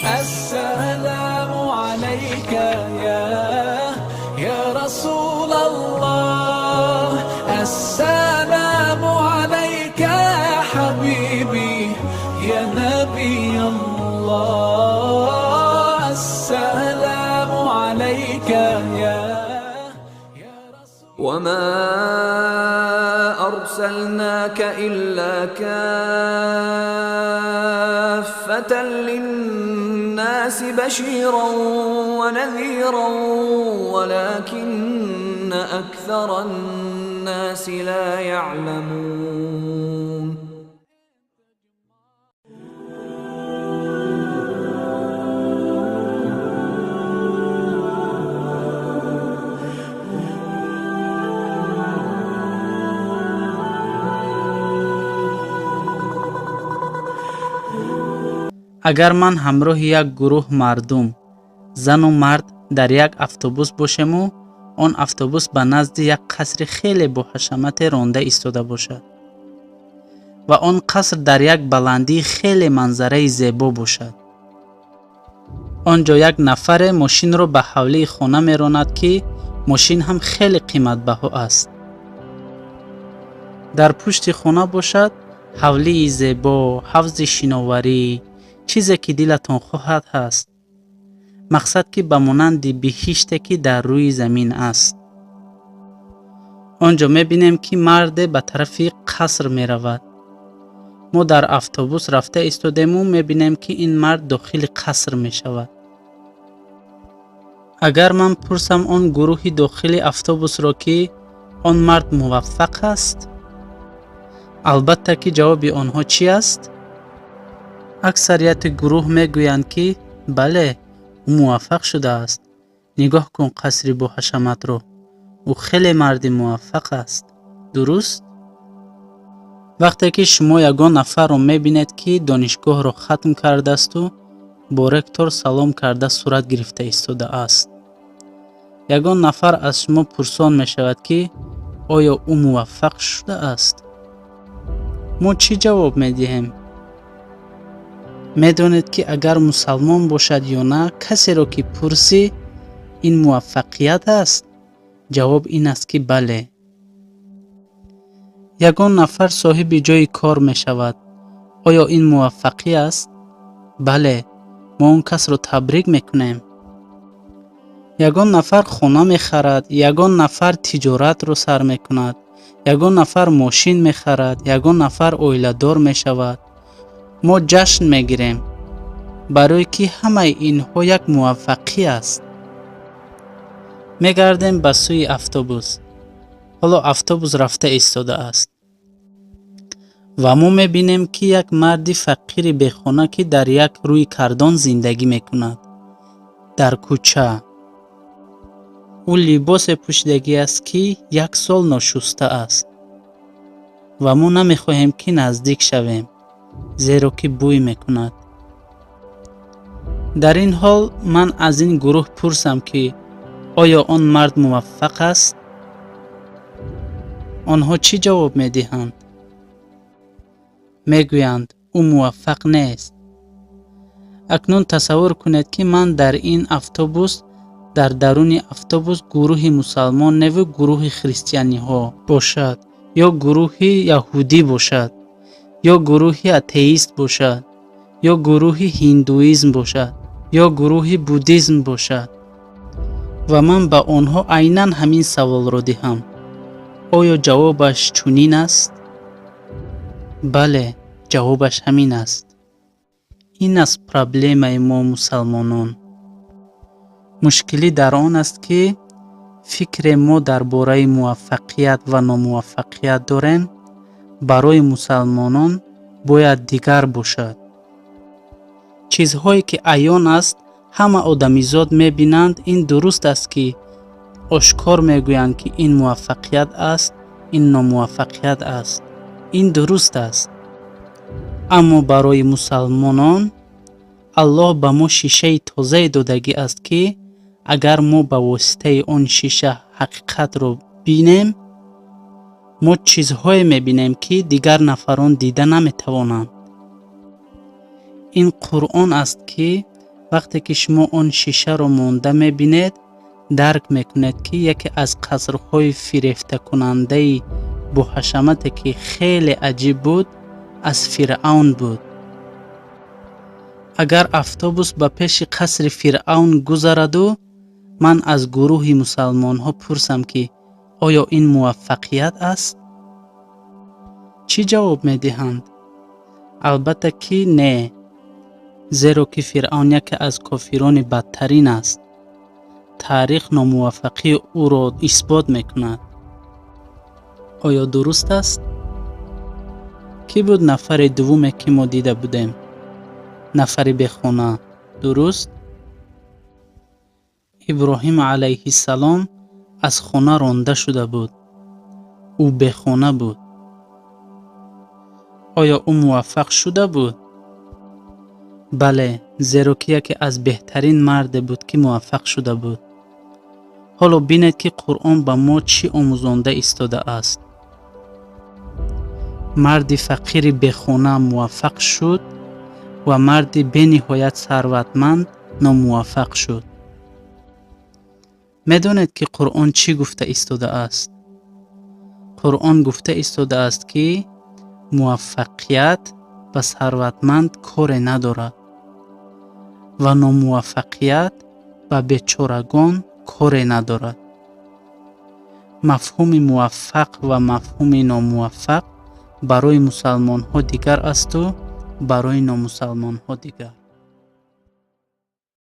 السلام عليك يا رسول الله، السلام عليك يا حبيبي يا نبي الله، السلام عليك يا رسول. وما أرسلناك إلا كافة للناس بشيرا ونذيرا ولكن أكثر الناس لا يعلمون. Агар ман ҳамроҳи як гурӯҳ мардум, зану мард, дар як автобус бошему он автобус ба назди як қасри хеле боҳашамате ронда истода бошад ва он қаср дар як баландии хеле манзараи зебо бошад, он ҷо як нафаре мошинро ба ҳавлии хона меронад, ки мошин ҳам хеле қиматбаҳо аст. Дар пушти хона бошад ҳавлии зебо, ҳавзи шиноварӣ, чизе ки дилатон хоҳад ҳаст. Мақсад, ки ба монанди биҳиште, ки дар рӯи замин аст. Он ҷо мебинем, ки марде ба тарафи қаср меравад. Мо дар автобус рафта истодему мебинем, ки ин мард дохили қаср мешавад. Агар ман пурсам он гурӯҳи дохили автобусро, ки он мард муваффақ аст, албатта, ки ҷавоби онҳо чӣ аст? Аксарияти гурӯҳ мегӯянд, ки бале, ӯ муваффақ шудааст, нигоҳ кун қасри боҳашаматро, ӯ хеле марди муваффақ аст. Дуруст? Вақте ки шумо ягон нафарро мебинед, ки донишгоҳро хатм кардаасту бо ректор салом карда сурат гирифта истодааст, ягон нафар аз шумо пурсон мешавад, ки оё ӯ муваффақ шудааст, мо чӣ ҷавоб медиҳем? Медонед, ки агар мусалмон бошад ё на, касеро ки пурсӣ, ин муваффақият аст, ҷавоб ин аст, ки бале. Ягон нафар соҳиби ҷойи кор мешавад, оё ин муваффақӣ аст? Бале, мо он касро табрик мекунем. Ягон нафар хона мехарад, ягон нафар тиҷоратро сар мекунад, ягон нафар мошин мехарад, ягон нафар оиладор мешавад, мо ҷашн мегирем, барое ки ҳамаи инҳо як муваффақӣ аст. Мегардем ба сӯи автобус. Ҳоло автобус рафта истодааст ва мо мебинем, ки як марди фақири бехона, ки дар як рӯи кардон зиндагӣ мекунад дар кӯча, ӯ либосе пӯшидагӣ аст, ки як сол ношуста аст, ва мо намехоҳем, ки наздик шавем, зеро ки бӯй мекунад. Дар ин ҳол ман аз ин гурӯҳ пурсам, ки оё он мард муваффақ аст, онҳо чӣ ҷавоб медиҳанд? Мегӯянд, ӯ муваффақ нест. Акнун тасаввур кунед, ки ман дар ин автобус, дар даруни автобус гурӯҳи мусалмон неву гурӯҳи христианиҳо бошад, ё гурӯҳи яҳудӣ бошад, ё гурӯҳи атеист бошад, ё гурӯҳи ҳиндуизм бошад, ё гурӯҳи буддизм бошад, ва ман ба онҳо айнан ҳамин саволро диҳам, оё ҷавобаш чунин аст? Бале, ҷавобаш ҳамин аст. Ин аст проблемаи мо, мусалмонон. Мушкилӣ дар он аст, ки фикре мо дар бораи муваффақият ва номуваффақият дорем, барои мусалмонон бояд дигар бошад. Чизҳое ки аён аст, ҳама одамизод мебинанд, ин дуруст аст, ки ошкор мегӯянд, ки ин муваффақият аст, ин номуваффақият аст, ин дуруст аст. Аммо барои мусалмонон Аллоҳ ба мо шишаи тозае додагӣ аст, ки агар мо ба воситаи он шиша ҳақиқатро бинем, Мо чизҳое мебинем, ки дигар нафарон дида наметавонанд. Ин Қуръон аст, ки вақте ки шумо он шишаро монда мебинед, дарк мекунед, ки яке аз қасрҳои фирефтакунандаи боҳашамате, ки хеле аҷиб буд, аз Фиръавн буд. Агар автобус ба пеши қасри Фиръавн гузараду ман аз гурӯҳи мусалмонҳо пурсам, ки оё ин муваффақият аст, чӣ ҷавоб медиҳанд? Албатта ки не, зеро ки Фиръавн яке аз кофирони бадтарин аст. Таърих номуваффақии ӯро исбот мекунад. Оё дуруст аст? Кӣ буд нафари дуввуме, ки мо дида будем? Нафари бехона, дуруст? Иброҳим алайҳиссалом аз хона ронда шуда буд. Ӯ бехона буд. Оё ӯ муваффақ шуда буд? Бале, зеро ки яке аз беҳтарин марде буд, ки муваффақ шуда буд. Ҳоло бинед, ки Қуръон ба мо чӣ омӯзонда истодааст. Марди фақири бехона муваффақ шуд ва марди бениҳоят сарватманд номуваффақ шуд. Медонед, ки Қуръон чӣ гуфта истодааст? Қуръон гуфта истодааст, ки муваффақият ба сарватманд коре надорад ва номуваффақият ба бечорагон коре надорад. Мафҳуми муваффақ ва мафҳуми номуваффақ барои мусалмонҳо дигар асту барои номусалмонҳо дигар.